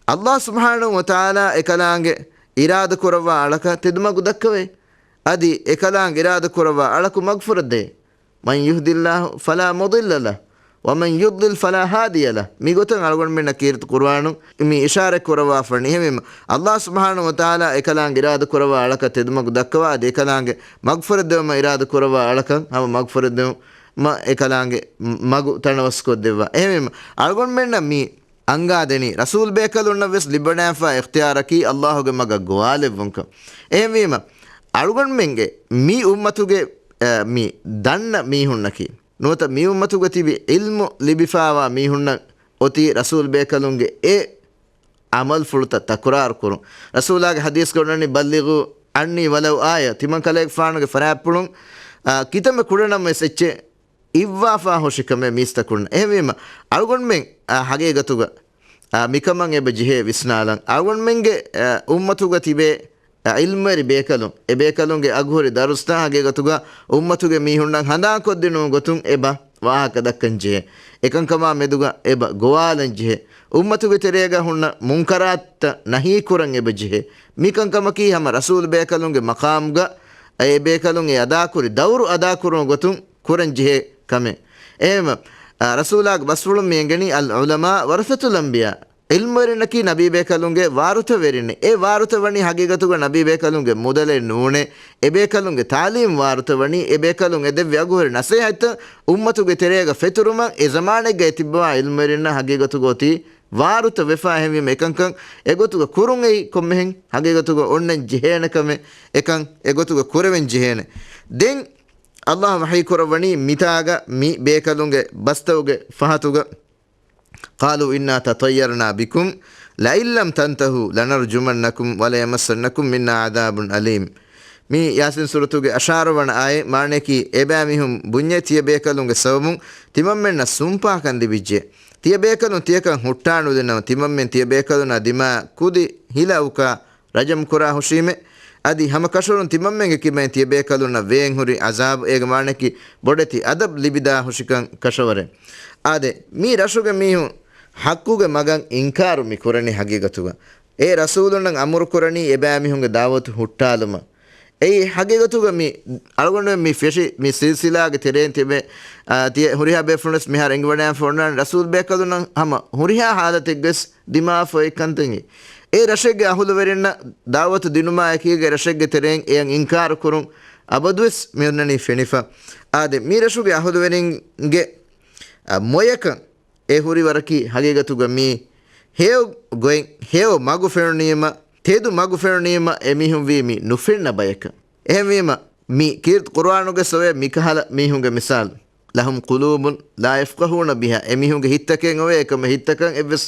ﷲ ސުބްޙާނަހޫ ވަތަޢާލާ އެކަލާނގެ އިރާދަ ކުރައްވާ އަޅަކަށް ތެދުމަގު ދައްކަވޭ. އަދި އެކަލާނގެ އިރާދަ ކުރައްވާ އަޅަކު މަގުފުރައްދޭ. من يهد الله فلا مضل له ومن يضلل فلا هادي له. މިގޮތަށް އަޅުގަނޑުމެންނަށް ކީރިތި ޤުރުއާނުން މި އިޝާރަތް ކުރައްވާފަ ވަނީ. އެހެންވީމަ، ﷲ ސުބްޙާނަހޫ ވަތަޢާލާ އެކަލާނގެ އިރާދަ ކުރައްވާ އަޅަކަށް ތެދުމަގު ދައްކަވާ، އަދި އެކަލާނގެ މަގުފުރައްދެވުމަށް އިރާދަ ކުރައްވާ އަޅަކަށް ހަމަ މަގުފުރައްދެވުމަށް އެކަލާނގެ މަގު ތަނަވަސްކޮށްދެއްވާ. އެހެންވީމަ، އަޅުގަނޑުމެންނަށް މި އަންގާދެނީ، ރަސޫލް ބޭކަލުންނަށް ވެސް ލިބެނެފާ އިޚްތިޔާރަކީ ﷲ ގެ މަގަށް ގޮވާލެއްވުންކަން. އެހެންވީމަ، އަޅުގަނޑުމެންގެ މި އުއްމަތުގެ، އަ، މި ދަންނަ މީހުންނަކީ، ނުވަތަ މި އުއްމަތުގަ ތިބި ޢިލްމު ލިބިފާވާ މީހުންނަށް އޮތީ ރަސޫލް ބޭކަލުންގެ އެ ޢަމަލުފުޅުތައް ތަކުރާރު ކުރުން. ރަސޫލާގެ ޙަދީޘްގަ އޮންނަނީ، بلغوا عني ولو آية، ތިމަން ކަލޭގެފާނުގެ ފަރާތްޕުޅުން، އާ، ކިތަންމެ ކުޑަނަމަވެސް އެއްޗެއް އިއްވާފާ ހުށިކަމެއް މީސްތަކުންނަށް. އެހެންވީމަ، އަޅުގަނޑުމެން، އާ، ހަގީގަތުގަ، އާ، މިކަމަށް އެބަ ޖެހޭ ވިސްނާލަން. އަޅުގަނޑުމެންގެ، އާ، އުއްމަތުގަ ތިބޭ، އާ، ޢިލްމުވެރި ބޭކަލުން، އެ ބޭކަލުންގެ އަގުހުރި ދަރުސްތައް ހަގީގަތުގަ އުއްމަތުގެ މީހުންނަށް ހަނދާންކޮށްދިނުމުގެ ގޮތުން އެބަ ވާހަކަ ދައްކަން ޖެހޭ. އެކަންކަމާ މެދުގަ އެބަ ގޮވާލަން ޖެހޭ. އުއްމަތުގެ ތެރޭގަ ހުންނަ މުންކަރާތްތައް ނަހީ ކުރަން އެބަ ޖެހޭ. މިކަންކަމަކީ ހަމަ ރަސޫލް ބޭކަލުންގެ މަޤާމުގަ އެ ބޭކަލުން އެ އަދާކުރި ދައުރު އަދާކުރުމުގެ ގޮތުން ކުރަން ޖެހޭ ކަމެއް. އެހެންވީމަ، އާ، ރަސޫލާގެ ބަސްފުޅުން މި އެނގެނީ، العلماء ورثة الأنبياء. ޢިލްމުވެރިންނަކީ ނަބީބޭކަލުންގެ ވާރުތަވެރިން. އެ ވާރުތަ ވަނީ ހަގީގަތުގަ ނަބީބޭކަލުންގެ މުދަލެއް ނޫނޭ. އެބޭކަލުންގެ ތާލީމް ވާރުތަ ވަނީ، އެބޭކަލުން އެ ދެއްވި އަގުހުރި ނަސޭހަތްތައް އުއްމަތުގެ ތެރޭގަ ފެތުރުމަށް އެ ޒަމާނެއްގައި ތިއްބަވާ ޢިލްމުވެރިންނަށް ހަގީގަތުގަ އޮތީ ވާރުތަ ވެފާ. އެހެންވީމަ އެކަންކަން އެގޮތުގަ ކުރުން އެއީ ކޮންމެހެން ހަގީގަތުގަ އޮންނަން ޖެހޭނެ ކަމެއް، އެކަން އެގޮތުގަ ކުރެވެން ޖެހޭނެ. ދެން ﷲ ވަޙީ ކުރައްވަނީ މިތާގަ މި ބޭކަލުންގެ ބަސްތަކުގެ ފަހަތުގަ، قالوا إنا تطيرنا بكم لئن لم تنتهوا لنرجمنكم وليمسنكم منا عذاب أليم. މީ ޔާސީން ސޫރަތުގެ އަށާރަ ވަނަ އާޔަތް. މާނަޔަކީ، އެބައިމީހުން ބުންޏޭ ތިޔަބޭކަލުންގެ ސަބަބުން ތިމަންމެންނަށް ސުންޕާކަން ލިބިއްޖެ. ތިޔަބޭކަލުން ތިޔަކަން ހުއްޓާނުލިނަމަ ތިމަންމެން ތިޔަބޭކަލުންނާ ދިމާ ކުދި ހިލަ އުކާ ރަޖަމް ކުރާ ހުށީމެ. އަދި ހަމަ ކަށަވަރުން ތިމަންމެންގެ ކިބައިން ތިޔަބޭކަލުންނަށް ވޭން ހުރި ޢަޒާބު، އޭގެ މާނައަކީ ބޮޑެތި އަދަބު ލިބިދާ ހުށިކަން ކަށަވަރެއް. އާދެ، މީ ރަށުގެ މީހުން ޙައްޤުގެ މަގަށް އިންކާރު މި ކުރަނީ ހަގީގަތުގަ. އޭ ރަސޫލުންނަށް އަމުރު ކުރަނީ އެބައިމީހުންގެ ދަޢުވަތު ހުއްޓާލުމަށް. އެއީ ހަގީގަތުގަ މި އަޅުގަނޑުމެން މި ފެށި މި ސިލްސިލާގެ ތެރެއިން ތިބެ، އާ، ތިޔަ ހުރިހާ ބޭފުޅުންވެސް މިހާރު އެނގިވަޑައިގެންފަ އޮންނާނެ ރަސޫލް ބޭކަލުންނަށް ހަމަ ހުރިހާ ޙާލަތެއްގަވެސް ދިމާވެފަ އޮތް ކަންތައް. އެ ރަށެއްގެ އަހުލުވެރިންނަށް ދަޢުވަތު ދިނުމާ އެކީގަ ރަށެއްގެ ތެރެއިން އެޔަށް އިންކާރު ކުރުން އަބަދުވެސް މި އޮންނަނީ ފެނިފަ. އާދެ، މި ރަށުގެ އަހުލުވެރިންގެ، އަ، މޮޔަކަށް އެ ހުރި ވަރަކީ ހަގީގަތުގަ މީ ހެޔޮ ގޮތް، ހެޔޮ މަގު ފެނުނީމަ، ތެދު މަގު ފެނުނީމަ އެމީހުން ވީ މި ނުފެންނަ ބަޔަކަށް. އެހެންވީމަ، މި ކީރިތި ޤުރުއާނުގަ އޮވޭ މިކަހަލަ މީހުންގެ މިސާލު. لهم قلوب لا يفقهون بها. އެމީހުންގެ ހިތްތަކެއް އޮވޭ، އެކަމަ ހިތްތަކަށް އެއްވެސް،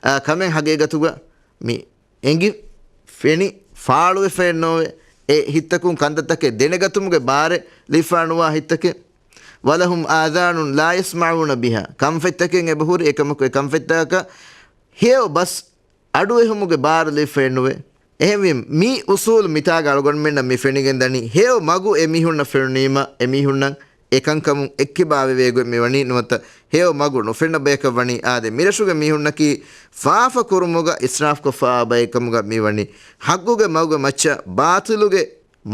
އާ، ކަމެއް ހަގީގަތުގަ މި އެނގި ފެނި ފާޅުވެފައެއްނޯވޭ. އެ ހިތްތަކުން ކަންތައްތަކެއް ދެނެގަތުމުގެ ބާރެއް ލިބިފާ ނުވާ ހިތްތަކެއް. ولهم آذان لا يسمعون بها. ކަންފަތްތަކެއް އެބަހުރި، އެކަމަކު އެ ކަންފަތްތަކަކަށް ހެޔޮ ބަސް އަޑުއެހުމުގެ ބާރު ލިބިފައެއްނުވޭ. އެހެންވީމަ، މި އުސޫލު މިތާގަ އަޅުގަނޑުމެންނަށް މި ފެނިގެންދަނީ، ހެޔޮ މަގު އެމީހުންނަށް ފެނުނީމަ، އެމީހުންނަށް އެކަންކަމުން އެއްކިބާވެވޭ ގޮތް މިވަނީ، ނުވަތަ ހެޔޮ މަގު ނުފެންނަ ބަޔަކަށް ވަނީ. އާދެ، މިރަށުގެ މީހުންނަކީ ފާފަ ކުރުމުގަ އިސްރާފްކޮށްފާ ބައެއްކަމުގަ މިވަނީ. ޙައްޤުގެ މަގުގެ މައްޗަށް ބާޠިލުގެ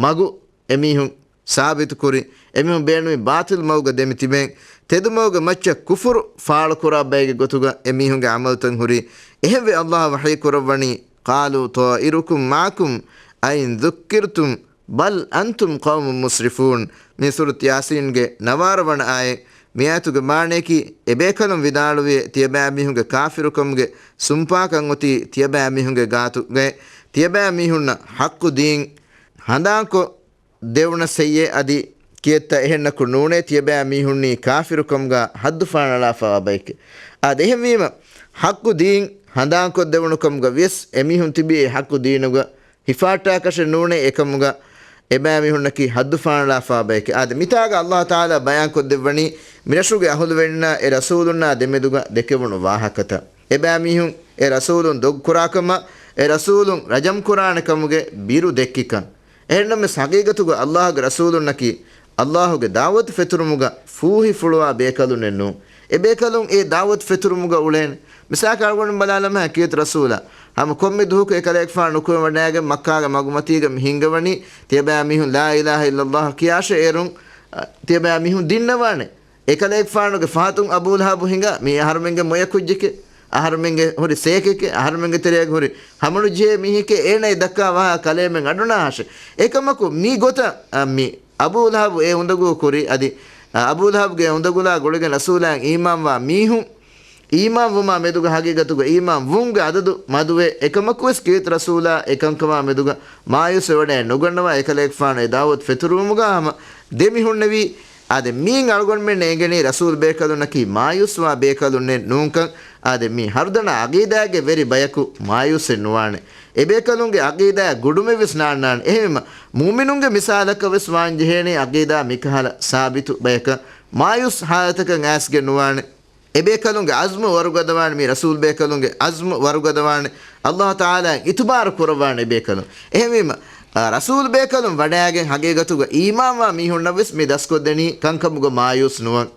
މަގު އެމީހުން ސާބިތުކުރި، އެމީހުން ބޭނުމީ ބާޠިލް މަގުގަ ދެމިތިބެން، ތެދު މަގުގެ މައްޗަށް ކުފުރު ފާޅުކުރާ ބައެއްގެ ގޮތުގަ އެމީހުންގެ ޢަމަލުތައް ހުރީ. އެހެންވެ، ﷲ ވަޙީ ކުރައްވަނީ، قالوا طائركم معكم أئن ذكرتم بل أنتم قوم مسرفون. މި ސޫރަތު ޔާސީންގެ ނަވާރަ ވަނަ އާޔަތް. މި އާޔަތުގެ މާނަޔަކީ، އެބޭކަލުން ވިދާޅުވިއޭ، ތިޔަބައިމީހުންގެ ކާފިރުކަމުގެ ސުންޕާކަން އޮތީ ތިޔަބައިމީހުންގެ ގާތުގައި. ތިޔަބައިމީހުންނަށް ޙައްޤު ދީން ހަނދާންކޮށް ދެވުނަސް ހެއްޔޭ؟ އަދި ކިއެއްތަ އެހެންނަކު ނޫނޭ ތިޔަބައިމީހުންނީ ކާފިރުކަމުގަ ޙައްދު ފާނަޅާފަވާ ބައެކޭ. އާދެ، އެހެންވީމަ، ޙައްޤު ދީން ހަނދާންކޮށްދެވުނުކަމުގަ ވިޔަސް އެމީހުން ތިބީ އެ ޙައްޤު ދީނުގަ ހިފާއްޓާކަށެއް ނޫނޭ، އެކަމުގަ އެބައިމީހުންނަކީ ޙައްދު ފާނަޅާފަވާ ބައެކޭ. އާދެ، މިތާގަ ﷲ ތަޢާލާ ބަޔާންކޮށްދެއްވަނީ، މިރަށުގެ އަހުލުވެރިންނާ އެ ރަސޫލުންނާ ދެމެދުގަ ދެކެވުނު ވާހަކަތައް. އެބައިމީހުން އެ ރަސޫލުން ދޮގުކުރާކަމަށް، އެ ރަސޫލުން ރަޖަމް ކުރާނެ ކަމުގެ ބިރު ދެއްކިކަން. އެހެންނަމަވެސް ޙަޤީޤަތުގަ ﷲގެ ރަސޫލުންނަކީ އައްލާހުގެ ދަޢުވަތު ފެތުރުމުގަ ފޫހިފުޅުވާ ބޭކަލުންނެއް ނޫން. އެ ބޭކަލުން އެ ދަޢުވަތު ފެތުރުމުގަ އުޅޭނެ. މިސާލަކަށް އަޅުގަނޑު ބަލާލަމާ ކީރިތި ރަސޫލާ ހަމަ ކޮންމެ ދުވަހަކު އެކަލޭގެފާނު ނުކުމެ ވަޑައިގެން މައްކާގެ މަގުމަތީގަ މި ހިންގަވަނީ ތިޔަބައިމީހުން ލާ އިލާހަ އިއްލައްލާހު ކިޔާށޭ އޭރުން، އަ، ތިޔަބައިމީހުން ދިންނަވާނެ. އެކަލޭގެފާނުގެ ފަހަތުން އަބޫލަހަބު ހިނގާ، މީ އަހަރުމެންގެ މޮޔަ ކުއްޖެކޭ، އަހަރުމެންގެ ހުރި ސޭކެކޭ، އަހަރުމެންގެ ތެރެއަށް ހުރި ހަމަނުޖެހޭ މީހެކޭ، އޭނަ އެ ދައްކާ ވާހަކަ ކަލޭމެން އަޑުނާހަށެ. އެކަމަކު މި ގޮތަށް، އަ، މި އަބޫލަހަބު އެ އުނދަގޫ ކުރި އަދި، އަ، އަބޫލަހަބުގެ އުނދަގުލާ ގުޅިގެން ރަސޫލާއަށް އީމާންވާ މީހުން، އީމާންވުމާ މެދުގަ ހަގީގަތުގަ އީމާން ވުންގެ އަދަދު މަދުވޭ. އެކަމަކުވެސް ކީރިތި ރަސޫލާ އެކަންކަމާ މެދުގަ މާޔޫސްވެވަޑައެއް ނުގަންނަވާ އެކަލޭގެފާނު އެ ދަޢުވަތު ފެތުރުވުމުގަ ހަމަ ދެމިހުންނެވީ. އާދެ، މީން އަޅުގަނޑުމެންނަށް އެނގެނީ ރަސޫލް ބޭކަލުންނަކީ މާޔޫސްވާ ބޭކަލުންނެއް ނޫންކަން. އާދެ، މީ ހަރުދަނާ އަގީދާގެ ވެރި ބަޔަކު މާޔޫސެއް ނުވާނެ. އެބޭކަލުންގެ އަގީދާ ގުޑުމެއްވެސް ނާންނާނެ. އެހެންވީމަ، މުއުމިނުންގެ މިސާލަކަށްވެސް ވާން ޖެހޭނީ އަގީދާ މިކަހަލަ ސާބިތު ބަޔަކަށް މާޔޫސް ހާލަތަކަށް އައިސްގެން ނުވާނެ. އެބޭކަލުންގެ އަޒްމު ވަރުގަދަވާނެ، މި ރަސޫލް ބޭކަލުންގެ އަޒްމު ވަރުގަދަވާނެ، އައްލާހު ތަޢާލާއަށް އިތުބާރު ކުރައްވާނެ އެބޭކަލުން. އެހެންވީމަ، އާ، ރަސޫލް ބޭކަލުން ވަޑައިގެން ހަގީގަތުގަ އީމާންވާ މީހުންނަށްވެސް މި ދަސްކޮށްދެނީ ކަންކަމުގަ މާޔޫސް ނުވަން،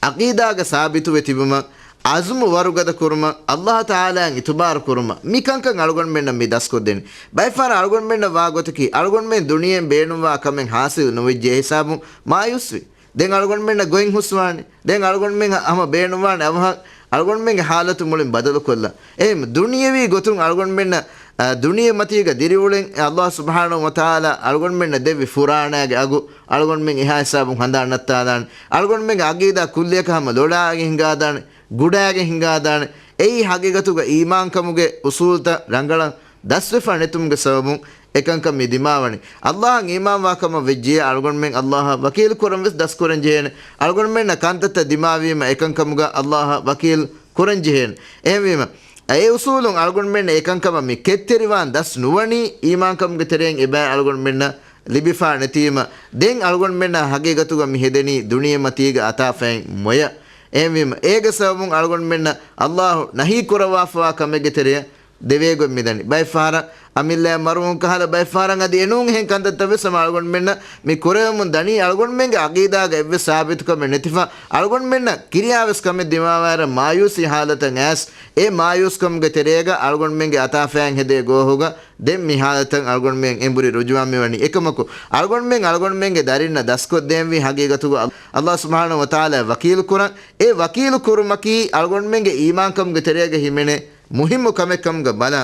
އަގީދާގަ ސާބިތުވެ ތިބުމަށް، އަޒްމު ވަރުގަދަ ކުރުމަށް، އައްލާހު ތަޢާލާއަށް އިތުބާރު ކުރުމަށް، މި ކަންކަން އަޅުގަނޑުމެންނަށް މި ދަސްކޮށްދެނީ. ބައެއްފަހަރަށް އަޅުގަނޑުމެންނަށް ވާ ގޮތަކީ، އަޅުގަނޑުމެން ދުނިޔެއިން ބޭނުންވާ ކަމެއް ހާސިލް ނުވެއްޖެ ހިސާބުން މާޔޫސްވި. ދެން އަޅުގަނޑުމެންނަށް ގޮތް ހުސްވާނެ. ދެން އަޅުގަނޑުމެން ހަމަ ބޭނުންވާނެ އަވަހަށް އަޅުގަނޑުމެންގެ ހާލަތު މުޅިން ބަދަލުކޮށްލަން. އެހެން ދުނިޔެވީ ގޮތުން އަޅުގަނޑުމެންނަށް، އަ، ދުނިޔެ މަތީގަ ދިރިއުޅެން އައްލާހު ސުބްޙާނަހު ވަތަޢާލާ އަޅުގަނޑުމެންނަށް ދެއްވި ފުރާނައިގެ އަގު އަޅުގަނޑުމެން އެހާ ހިސާބުން ހަނދާން ނައްތާލާނެ. އަޅުގަނޑުމެންގެ އަގީދާ ކުއްލިއަކަށް ހަމަ ލޮޑާގެން ހިނގާދާނެ، ގުޑާގެން ހިނގާދާނެ. އެއީ ހަގީގަތުގަ އީމާންކަމުގެ އުސޫލްތައް ރަނގަޅަށް ދަސްވެފަ ނެތުމުގެ ސަބަބުން އެކަންކަން މި ދިމާވަނީ. އައްލާހަށް އީމާންވާ ކަމަށް ވެއްޖެޔާ އަޅުގަނޑުމެން އައްލާހަށް ވަކީލު ކުރަން ވެސް ދަސްކުރަން ޖެހޭނެ. އަޅުގަނޑުމެންނަށް ކަންތައްތައް ދިމާވީމަ އެކަންކަމުގަ އައްލާހަށް ވަކީލު ކުރަން ޖެހޭނެ. އެހެންވީމަ، އެ އުސޫލުން އަޅުގަނޑުމެންނަށް އެކަންކަމަށް މި ކެތްތެރިވާން ދަސް ނުވަނީ އީމާންކަމުގެ ތެރެއިން އެބައި އަޅުގަނޑުމެންނަށް ލިބިފާ ނެތީމަ، ދެން އަޅުގަނޑުމެންނަށް ހަގީގަތުގަ މި ހެދެނީ ދުނިޔެމަތީގަ އަތާފައިން މޮޔަ. އެހެންވީމަ، އޭގެ ސަބަބުން އަޅުގަނޑުމެންނަށް އައްލާހު ނަހީ ކުރައްވާފަވާ ކަމެއްގެ ތެރެއަށް ދެވޭގޮތް މިދަނީ. ބައެއްފަހަރަށް އަމިއްލައަށް މަރުވުން ކަހަލަ، ބައެއްފަހަރަށް އަދި އެނޫން އެހެން ކަންތައްތައް ވެސް ހަމަ އަޅުގަނޑުމެންނަށް މި ކުރެވެމުން ދަނީ. އަޅުގަނޑުމެންގެ އަގީދާގަ އެއްވެސް ސާބިތުކަމެއް ނެތިފަ، އަޅުގަނޑުމެންނަށް ކިރިޔާވެސް ކަމެއް ދިމާވާއިރަށް މާޔޫސީ ހާލަތަށް އައިސް، އެ މާޔޫސްކަމުގެ ތެރޭގަ އަޅުގަނޑުމެންގެ އަތާފައިން ހެދޭ ގޯހުގަ ދެން މި ހާލަތަށް އަޅުގަނޑުމެން އެނބުރި ރުޖުވާ މިވަނީ. އެކަމަކު، އަޅުގަނޑުމެން އަޅުގަނޑުމެންގެ ދަރިންނަށް ދަސްކޮށްދޭންވީ ހަގީގަތުގަ އައްލާހު ސުބްޙާނަހު ވަތަޢާލާ ވަކީލު ކުރަން. އެ ވަކީލު ކުރުމަކީ އަޅުގަނޑުމެންގެ އީމާންކަމުގެ ތެރޭގަ ހިމެނޭ މުހިއްމު ކަމެއް ކަމުގަ ބަލާ.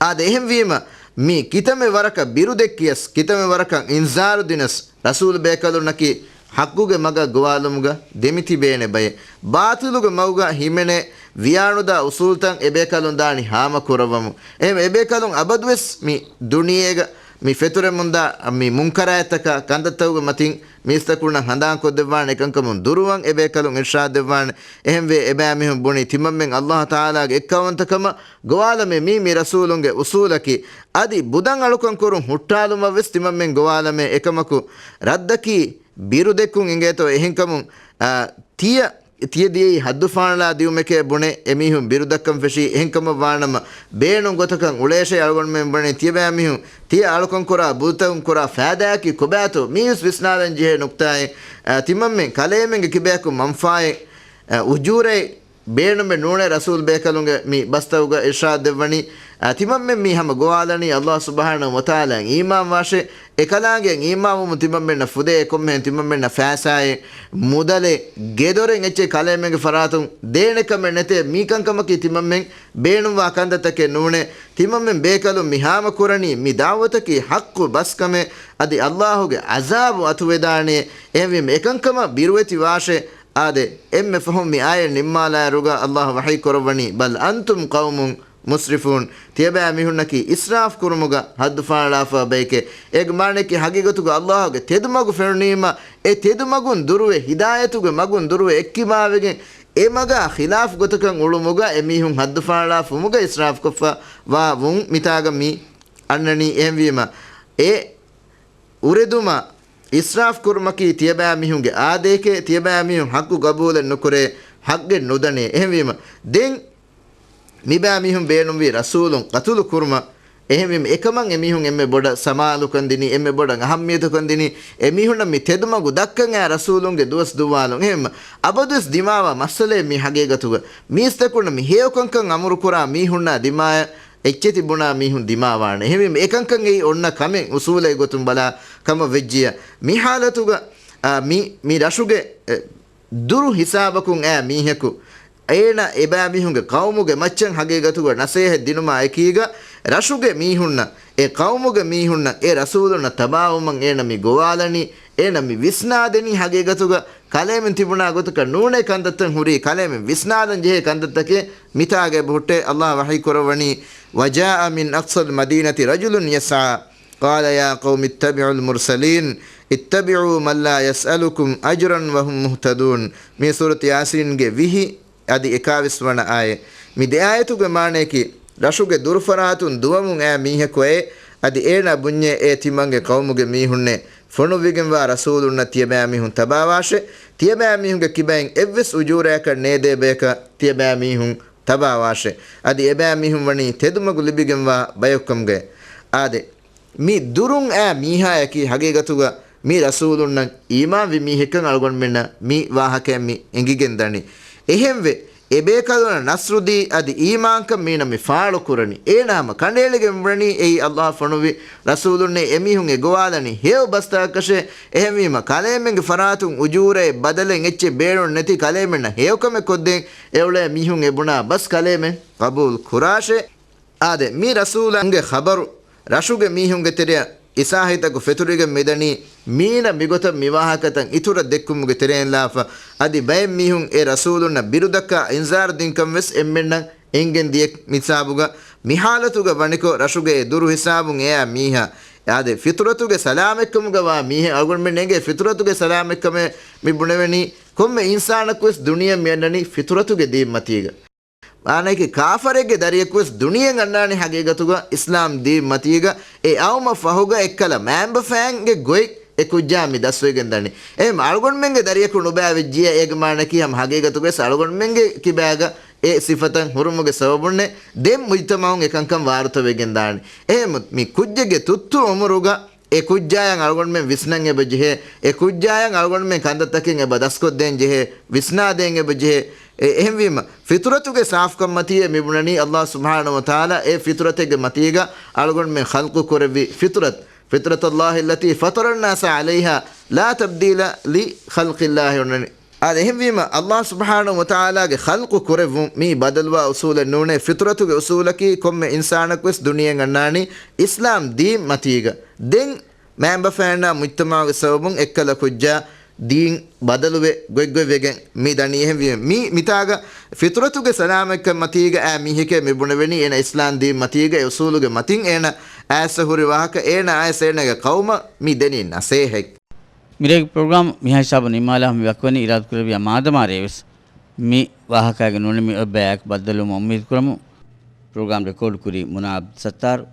އާދެ، އެހެންވީމަ، މި ކިތަންމެ ވަރަކަށް ބިރުދެއްކިޔަސް، ކިތަންމެ ވަރަކަށް އިންޒާރު ދިނަސް، ރަސޫލު ބޭކަލުންނަކީ ޙައްޤުގެ މަގަށް ގޮވާލުމުގަ ދެމިތިބޭނެ ބައެއް. ބާޠިލުގެ މަގުގަ ހިމެނޭ ވިޔާނުދާ އުސޫލްތައް އެބޭކަލުން ދާނީ ހާމަ ކުރައްވަމުން. އެހެން އެބޭކަލުން އަބަދުވެސް މި ދުނިޔޭގަ މި ފެތުރެމުންދާ މި މުންކަރާތްތަކާ ކަންތައްތަކުގެ މަތިން މީސްތަކުންނަށް ހަނދާންކޮށްދެއްވާނެ އެކަންކަމުން ދުރުވަން އެބޭކަލުން އިރްޝާދް ދެއްވާނެ. އެހެންވެ، އެބައިމީހުން ބުނީ ތިމަންމެން އައްލާހު ތަޢާލާގެ އެއްކައުވަންތަކަމަށް ގޮވާލަމޭ، މީ މި ރަސޫލުންގެ އުސޫލަކީ. އަދި ބުދަށް އަޅުކަން ކުރުން ހުއްޓާލުމަށް ވެސް ތިމަންމެން ގޮވާލަމޭ. އެކަމަކު، ރައްދަކީ ބިރުދެއްކުން އިނގޭތޯ. އެހެންކަމުން، އާ، ތިޔަ، ތިޔަ ދިޔައީ ހައްދުފާނަޅާ ދިޔުމެކޭ ބުނެ އެމީހުން ބިރުދައްކަން ފެށީ. އެހެންކަމަށް ވާނަމަ، ބޭނުން ގޮތަކަށް އުޅޭށޭ އަޅުގަނޑުމެން ބުނެ ތިޔަބައިމީހުން ތިޔަ އަޅުކަން ކުރާ ބުދަތަކުން ކުރާ ފައިދާއަކީ ކޮބާތޯ؟ މީވެސް ވިސްނާލަން ޖެހޭ ނުކްތާއެއް. އާ، ތިމަންމެން ކަލޭމެންގެ ކިބަޔަކު މަންފާއެއް، އާ، އުޖޫރައެއް ބޭނުމެއް ނޫނޭ ރަސޫލް ބޭކަލުންގެ މި ބަސްތަކުގަ އިރްޝާދް ދެއްވަނީ. އާ، ތިމަންމެން މީ ހަމަ ގޮވާލަނީ އައްލާހު ސުބްޙާނަހު ވަތަޢާލާއަށް އީމާންވާށޭ. އެކަލާނގެއަށް އީމާންވުމުން ތިމަންމެންނަށް ފުދޭ އެކޮންމެހެން ތިމަންމެންނަށް ފައިސާއެއް، މުދަލެއް، ގެދޮރެއް އެއްޗެއް ކަލޭމެންގެ ފަރާތުން ދޭނެ ކަމެއް ނެތޭ. މީ ކަންކަމަކީ ތިމަންމެން ބޭނުންވާ ކަންތައްތަކެއް ނޫނޭ. ތިމަންމެން ބޭކަލުން މި ހާމަ ކުރަނީ މި ދަޢުވަތަކީ ޙައްޤު ބަސްކަމެއް، އަދި އައްލާހުގެ ޢަޒާބު އަތުވެދާނެ. އެހެންވީމަ އެކަންކަމަށް ބިރުވެތި ވާށޭ. އާދެ، އެންމެ ފަހުން މި އާޔަތް ނިންމާލާއިރުގަ އައްލާހު ވަޙީ ކުރައްވަނީ، "بل أنتم قوم مسرفون." ތިޔަބައިމީހުންނަކީ އިސްރާފް ކުރުމުގަ ހައްދުފާޅާފަ ބައެކޭ. އޭގެ މާނައަކީ ހަގީގަތުގަ އައްލާހުގެ ތެދުމަގު ފެނުނީމަ، އެ ތެދުމަގުން ދުރުވެ، ހިދާޔަތުގެ މަގުން ދުރުވެ އެއްކިބާވެގެން، އެ މަގާ ޚިލާފް ގޮތަކަށް އުޅުމުގަ އެމީހުން ހައްދުފާޅާފުމުގަ އިސްރާފްކޮށްފަ ވާ ވުން މިތާގަ މި އަންނަނީ. އެހެންވީމަ، އެ އުރެދުމަށް އިސްރާފް ކުރުމަކީ ތިޔަބައިމީހުންގެ އާދައެކޭ. ތިޔަބައިމީހުން ޙައްޤު ގަބޫލެއް ނުކުރޭ، ޙައްޤެއް ނުދަނޭ. އެހެންވީމަ، ދެން މިބައިމީހުން ބޭނުންވީ ރަސޫލުން ޤަތުލު ކުރުމަށް. އެހެންވީމަ، އެކަމަށް އެމީހުން އެންމެ ބޮޑަށް ސަމާލުކަން ދިނީ، އެންމެ ބޮޑަށް އަހައްމިޔަތުކަން ދިނީ، އެމީހުންނަށް މި ތެދުމަގު ދައްކަން އައި ރަސޫލުންގެ ދުވަސް ދުއްވާލުން. އެހެންމަ، އަބަދުވެސް ދިމާވާ މައްސަލައެއް މި ހަގީގަތުގަ. މީސްތަކުންނަށް މި ހެޔޮކަންކަން އަމުރުކުރާ މީހުންނާ ދިމާޔަށް އެއްޗެތި ބުނާ މީހުން ދިމާވާނެ. އެހެންވީމަ، އެކަންކަން އެއީ އޮންނަ ކަމެއް، އުސޫލެއް ގޮތުން ބަލާ ކަމަށް ވެއްޖިޔަ. މި ހާލަތުގަ، އާ، މި، މި ރަށުގެ، އެ، ދުރު ހިސާބަކުން އައި މީހަކު، އޭނަ އެބައިމީހުންގެ ޤައުމުގެ މައްޗަށް ހަގީގަތުގަ ނަސޭހަތް ދިނުމާ އެކީގަ، ރަށުގެ މީހުންނަށް، އެ ޤައުމުގެ މީހުންނަށް އެ ރަސޫލުންނަށް ތަބާވުމަށް އޭނަ މި ގޮވާލަނީ، އޭނަ މި ވިސްނާދެނީ ހަގީގަތުގަ ކަލޭމެން ތިބުނާ ގޮތަކަށް ނޫނޭ ކަންތައްތައް ހުރީ، ކަލޭމެން ވިސްނާލަން ޖެހޭ ކަންތައްތަކެއް. މިތާގަ އެބަހުއްޓޭ، ﷲ ވަޙީ ކުރައްވަނީ، وجاء من أقصى المدينة رجل يسعى قال يا قوم اتبعوا المرسلين اتبعوا من لا يسألكم أجرا وهم مهتدون. މި ސޫރަތު ޔާސީންގެ ވިހި އަދި އެކާވީސް ވަނަ އާޔަތް. މި ދެ އާޔަތުގެ މާނަޔަކީ، ރަށުގެ ދުރުފަރާތުން ދުވަމުން އައި މީހަކު އެ، އަދި އޭނާ ބުންޏޭ، އޭ ތިމަންގެ ޤައުމުގެ މީހުންނޭ، ފޮނުއްވިގެންވާ ރަސޫލުންނަށް ތިޔަބައިމީހުން ތަބާވާށޭ، ތިޔަބައިމީހުންގެ ކިބައިން އެއްވެސް އުޖޫރަޔަކަށް ނޭދޭ ބަޔަކަށް ތިޔަބައިމީހުން ތަބާވާށޭ. އަދި އެބައިމީހުން ވަނީ ތެދުމަގު ލިބިގެންވާ ބަޔަކުކަމުގައި. އާދެ، މި ދުރުން އައި މީހާޔަކީ ހަގީގަތުގަ މި ރަސޫލުންނަށް އީމާންވި މީހެއްކަން އަޅުގަނޑުމެންނަށް މި ވާހަކައިން މި އެނގިގެން ދަނީ. އެހެންވެ، އެބޭކަލުންނަށް ނަޞްރުދީ އަދި އީމާންކަން މީނަ މި ފާޅުކުރަނީ. އޭނާ ހަމަ ކަނޑައެޅިގެން ވަނީ އެއީ ﷲ ފޮނުއްވި ރަސޫލުންނޭ، އެމީހުން އެ ގޮވާލަނީ ހެޔޮ ބަސްތަކަކަށޭ. އެހެންވީމަ، ކަލޭމެންގެ ފަރާތުން އުޖޫރައެއް ބަދަލެއް އެއްޗެއް ބޭނުން ނެތި ކަލޭމެންނަށް ހެޔޮކަމެއް ކޮށްދޭން އެއުޅޭ މީހުން އެ ބުނާ ބަސް ކަލޭމެން ޤަބޫލު ކުރާށޭ. އާދެ، މި ރަސޫލުންގެ ޚަބަރު ރަށުގެ މީހުންގެ ތެރެއަށް އިސާހިތަކު ފެތުރިގެން މިދަނީ، މީނަ މިގޮތަށް މިވާހަކަތައް އިތުރަށް ދެއްކުމުގެ ތެރެއިން ލާފަ، އަދި ބައެއް މީހުން އެ ރަސޫލުންނަށް ބިރުދައްކާ އިންޒާރު ދިންކަން ވެސް އެންމެންނަށް އެނގެން ދިޔަ މިސާބުގަ، މިހާލަތުގަ ވަނިކޮށް ރަށުގެ އެ ދުރު ހިސާބުން އެއާ މީހާ، އާދެ، ފިތުރަތުގެ ސަލާމަތްކަމުގަ ވާ މީހެއް އަޅުގަނޑުމެން އެނގޭ ފިތުރަތުގެ ސަލާމަތްކަމޭ މި ބުނެވެނީ، ކޮންމެ އިންސާނަކުވެސް ދުނިޔެ މިއަންނަނީ ފިތުރަތުގެ ދީން މަތީގަ. މާނައަކީ، ކާފަރެއްގެ ދަރިޔަކުވެސް ދުނިޔެ އަންނާނެ ހަގީގަތުގަ އިސްލާމް ދީން މަތީގަ، އެ އައުމަށް ފަހުގަ އެއްކަލަ މައިންބަފައިންގެ ގޮތް އެ ކުއްޖާ މި ދަސްވެގެން ދަނީ. އެހެން އަޅުގަނޑުމެންގެ ދަރިޔަކު ނުބައި ވެއްޖިޔާ، އޭގެ މާނައަކީ ހަމަ ހަގީގަތުގަވެސް އަޅުގަނޑުމެންގެ ކިބާގަ އެ ސިފަތައް ހުރުމުގެ ސަބަބުންނޭ ދެން މުޖްތަމަޢުން އެކަންކަން ވާރުތަވެގެން ދާނީ. އެހެން މި ކުއްޖެއްގެ ތުއްތު އުމުރުގަ އެ ކުއްޖާޔަށް އަޅުގަނޑުމެން ވިސްނަން އެބަ ޖެހޭ، އެ ކުއްޖާޔަށް އަޅުގަނޑުމެން ކަންތައްތަކެއް އެބަ ދަސްކޮށްދޭން ޖެހޭ، ވިސްނާދޭން އެބަ ޖެހޭ. އެ، އެހެންވީމަ، ފިތުރަތުގެ ސާފުކަން މަތީ މި ބުނަނީ، ﷲ ސުބްޙާނަހޫ ވަތަޢާލާ އެ ފިތުރަތެއްގެ މަތީގަ އަޅުގަނޑުމެން ޚަލްޤު ކުރެއްވި ފިތުރަތު، فطرة الله التي فطر الناس عليها لا تبديل لخلق الله އޮންނަނީ. އާދެ، އެހެންވީމަ، ﷲ ސުބްޙާނަހޫ ވަތަޢާލާގެ ޚަލްޤު ކުރެއްވުން މީ ބަދަލުވާ އުސޫލެއް ނޫނޭ. ފިތުރަތުގެ އުސޫލަކީ ކޮންމެ އިންސާނަކުވެސް ދުނިޔެއަށް އަންނާނީ އިސްލާމް ދީން މަތީގަ. ދެން މައިންބަފައިންނާ މުޖްތަމަޢުގެ ސަބަބުން އެއްކަލަ ކުއްޖާ ދީން ބަދަލުވެ ގޮތްގޮތް ވެގެން މި ދަނީ. އެހެންވީމަ، މި، މިތާގަ ފިތުރަތުގެ ސަލާމަތްކަން މަތީގަ އައި މީހެކޭ މި ބުނެވެނީ، އޭނަ އިސްލާމް ދީން މަތީގަ އެ އުސޫލުގެ މަތިން އޭނަ އައިސް ހުރި ވާހަކަ، އޭނަ އައިސް އޭނަގެ ޤައުމަށް މި ދެނީ ނަސޭހަތް. މިރޭގެ ޕްރޮގްރާމް މިހާ ހިސާބުން ނިންމާލާ ހަމަ ވަކިވަނީ އިރާދަކުރެއްވިޔާ މާދަމާ ރޭވެސް މި ވާހަކާގެ ނޫނެއް މި އޮތް ބަޔާއެކު ބައްދަލުވުމަށް އުއްމީދު ކުރަމު. ޕްރޮގްރާމް ރެކޯޑް ކުރީ މުނާ އަބްދުއްސައްތާރު،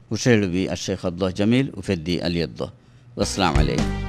ހުށަހެޅުއްވީ އައްޝައިޚް އަބްދުﷲ ޖަމީލް، އުފެއްދީ އަލީ އަބްދުﷲ. ވައްސަލާމް ޢަލައިކުމް.